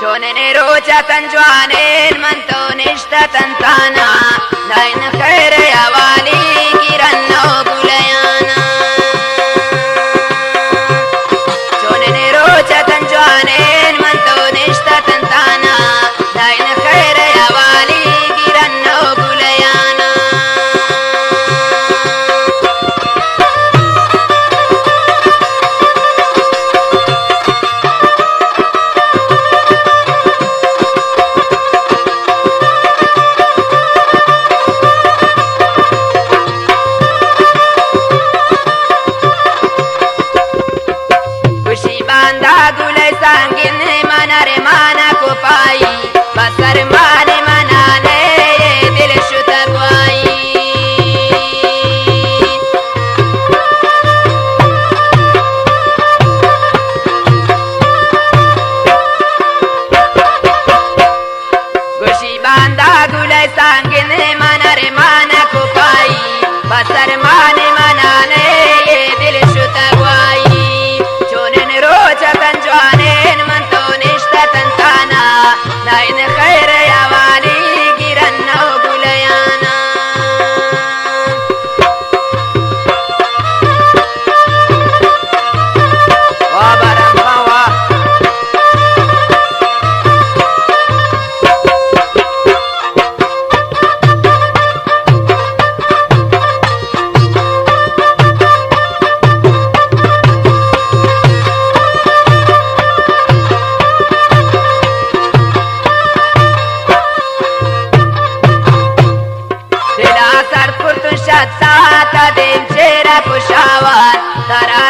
چونیں روچ اتن جوانیں من تو نشتہ تن تانا، نائن خیر حوالی گرن نو گلیانا۔ چونیں روچ اتن جوانیں من تو نشتہ تن تانا، نائن خیر حوالی گرن نو گلیانا۔ گوشی باندا گلے سانگین من ارمان کپائی، بس ارمان منا نے دل شت گوائی۔ گوشی باندا گلے سانگین من ارمان کپائی، بس ارمان منا نے دل شت گوائی۔ چونیں روچ اتن جوانیں من تو نشتہ تن تانا، نائن خیر حوالی گرن نو گلیانا۔ واہ باران خان واہ۔ دلا سر کرتن شتا تا دیم چیرا کشاوار، ترا